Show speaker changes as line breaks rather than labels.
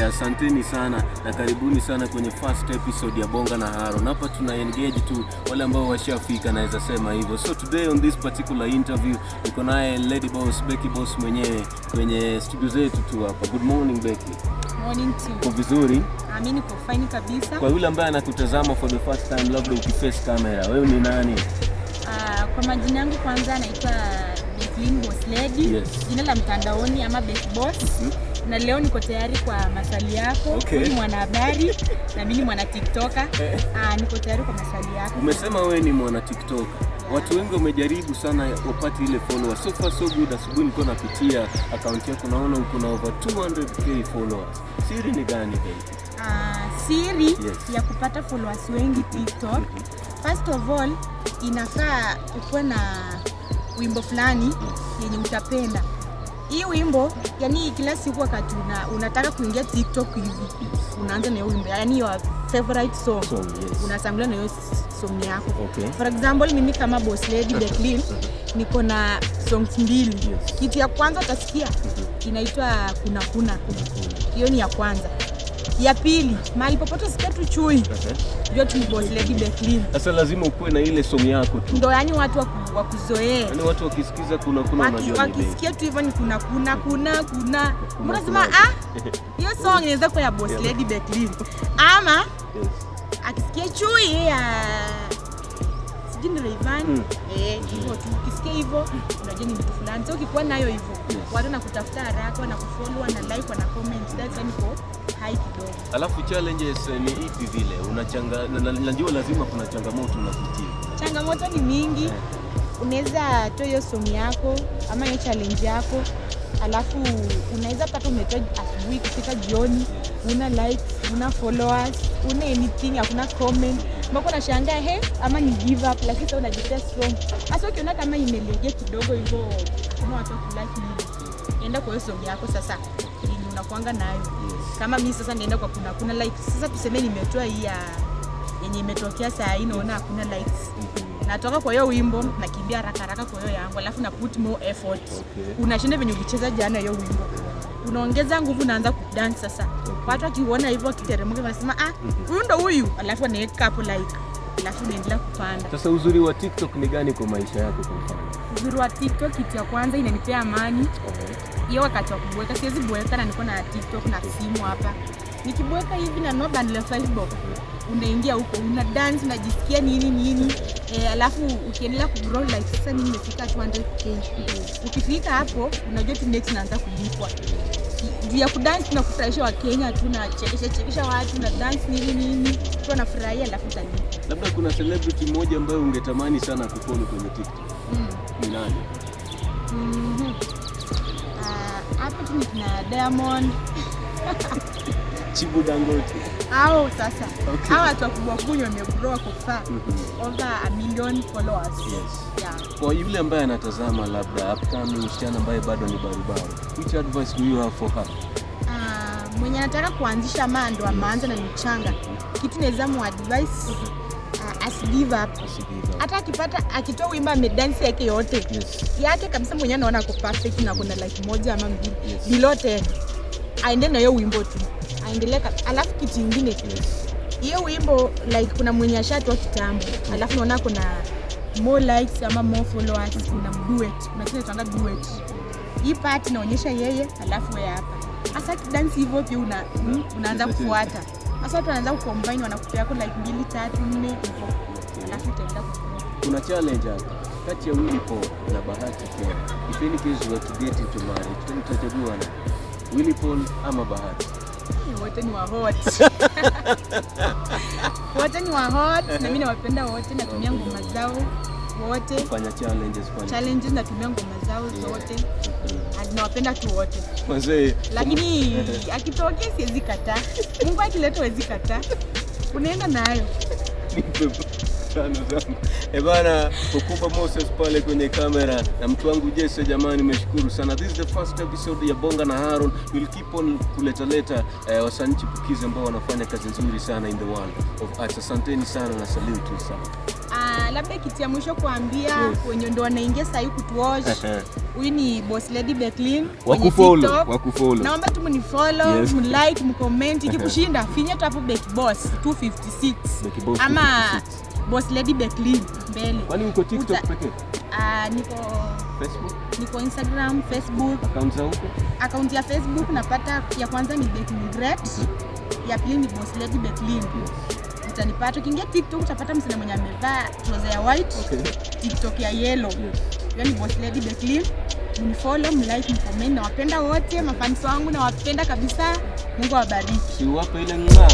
Asanteni sana na karibuni sana kwenye first episode ya Bonga na Haron. Hapa tuna engage tu wale ambao washafika, naweza sema hivyo. So today on this particular interview niko naye Lady Boss, Becky Boss mwenyewe kwenye studio zetu tu hapa. Good morning, Becky.
Morning
Uko
too.
vizuri?
Mimi niko fine kabisa.
Kwa yule ambaye anakutazama for the first time, labda ukiface camera, wewe ni nani?
Kwa majina yangu kwanza naitwa Becklin Boss Lady. Jina la mtandaoni ama Beck Boss. Na leo niko tayari kwa maswali yako. Wewe ni mwanahabari na mimi ni mwana TikToker. Niko tayari kwa maswali yako.
Umesema wewe ni mwana TikTok. Watu wengi wamejaribu sana wapate ile followers. So far so good. Asubuhi nilikuwa napitia akaunti yako, naona uko na over 200K followers. Siri ni gani, baby?
Siri ya kupata followers wengi TikTok. First of all, inafaa ukuwe na wimbo fulani yenye utapenda. Hii wimbo, yani kila siku wakati unataka kuingia TikTok hivi, unaanza na hiyo wimbo, yani your favorite song.
Song, yes.
Unatangulia na hiyo song yako. For example, mimi kama Boss Lady Becklin niko na songs mbili. Kitu ya kwanza utasikia inaitwa Kuna Kuna. Hiyo ni ya kwanza. Ya pili, mahali popote usikia tu chui, jua tu ni Boss Lady Becklin.
Sasa lazima ukuwe na ile song yako tu.
Ndo yani watu wakuzoee.
Yaani watu wakisikiza Kuna Kuna, unajua ni Becky.
Wakisikia tu hivyo ni kuna kuna kuna kuna.
Kuna,
Unasema
kuna.
ah, hiyo song inaweza kuwa ya Boss Lady Becklin. Ama akisikia chui ya sijui ni Rayvanny, eh, hivyo tu. Ukisikia hivyo unajua ni mtu fulani. So ukikuwa nayo hivyo, watu wanakutafuta haraka, wanakufollow, wana like, wana comment. That's why niko high kidogo.
Alafu challenges ni ipi vile? Unachanga najua lazima kuna changamoto unapitia.
Changamoto ni mingi. Unaweza toa hiyo song yako ama hiyo challenge yako, alafu unaweza pata umetoa asubuhi, kufika jioni una likes, una followers, una anything, hakuna comment, mpaka unashangaa, he, ama ni give up, lakini sasa unajipea strong. Hasa ukiona kama imelegea kidogo hivyo, kuna watu wa kulike nini, enda kwa hiyo song yako sasa yenye unakuanga nayo. Kama mimi sasa naenda kwa Kuna Kuna, like sasa tuseme nimetoa hii ya yenye imetokea saa hii, naona hakuna likes, natoka kwa hiyo wimbo, nakimbia haraka haraka kwa hiyo yangu, alafu na put more effort. Unashinda venye ulicheza jana hiyo wimbo, unaongeza nguvu, unaanza kudance sasa. Watu wakiuona hivyo wakiteremka wanasema, "Ah, huyu ndo huyu," alafu anaweka hapo like, alafu unaendelea kupanda.
Sasa uzuri wa TikTok ni gani kwa maisha yako kwa mfano?
Uzuri wa TikTok, kitu ya kwanza inanipea amani. Hiyo wakati wa kuboeka, siwezi boeka na niko na TikTok na simu hapa. Nikiboeka hivi na no bundle ya 5 bob, unaingia huko una dance, unajisikia nini nini, eh, alafu ukiendelea kugrow, like sasa mimi nimefika 200K. Ukifika hapo unajua tu next naanza kulipwa juu ya kudance na kufurahisha Wakenya tu, na chekesha chekesha watu na dance nini nini tu, wanafurahia, alafu utalipwa.
Labda kuna celebrity mmoja ambaye ungetamani sana kufollow kwenye TikTok. Ni nani?
Ah, hapo tu ni kina Diamond.
Chibu Dangote.
Au sasa hawa watu wakubwa kubwa wamegrow, wako far, over a million followers. Yeah.
Kwa yule ambaye anatazama, labda upcoming msichana ambaye bado ni barubaru, which advice do you have for her?
Ah, mwenye anataka kuanzisha ama ndo ameanza na ni mchanga, kitu naweza mu advice, asi give up.
Asi give up.
Hata akipata, akitoa wimbo amedance yake yote yake kabisa, mwenye anaona ako perfect na kuna like moja ama mbili below 10, aende na hiyo wimbo tu, aendelee. Alafu kitu ingine, hiyo wimbo, like kuna mwenye ashatoa kitambo, alafu naona kuna more likes ama more followers, kuna duet, kuna kitu inaitwanga duet. Hii part inaonyesha yeye, alafu wewe hapa hasa kidance hivyo pia unaanza kufuata. Sasa watu wanaanza kucombine, wanakupea yako like mbili, tatu, nne hivyo, alafu itaenda kugrow.
Kuna challenge hapa kati ya Willy Paul na Bahati Kenya. If any case you were to get into marriage, utachagua na Willy Paul ama Bahati?
Wote ni wa hot, wote ni wa hot na mimi nawapenda wote, natumia ngoma zao wote.
Fanya challenges pale.
Challenges natumia ngoma zao zote. And nawapenda tu wote.
Mazee.
Lakini akitokea siwezi kataa. Mungu akileta huwezi kataa, unaenda nayo.
Nipe tano zangu. Eh bana, Kukuba Moses pale kwenye kamera na mtu wangu Jesse, jamani, nimeshukuru sana. This is the first episode ya Bonga na Haron. We'll keep on kuletaleta wasanii chipukizi ambao wanafanya kazi nzuri sana in the world of arts. Asanteni sana na salute sana.
Ah, labda kitu ya mwisho kuambia wenye ndo wanaingia sahii kutuwatch. Huyu ni Boss Lady Becklin kwenye
Wakufollow,
TikTok.
Wakufollow.
Naomba tu mnifollow, mlike, mcomment. Ikikushinda finya tu hapo Becky Boss 256
Becky Boss
ama
256.
Boss Lady Becklin mbele.
Kwani uko TikTok pekee?
Ah, niko
Facebook?
Niko Instagram, Facebook.
Account za huko?
Akaunti ya Facebook napata ya kwanza ni Becklin Great, ya pili ni Boss Lady Becklin. Utanipata ukiingia TikTok, utapata msichana mwenye amevaa trouser ya white, TikTok ya yellow. Hiyo ni Boss Lady Becklin. Mnifollow, mlike, mcomment. Nawapenda wote, mafans wangu nawapenda kabisa. Mungu awabariki.
Si uwape ile ng'aa.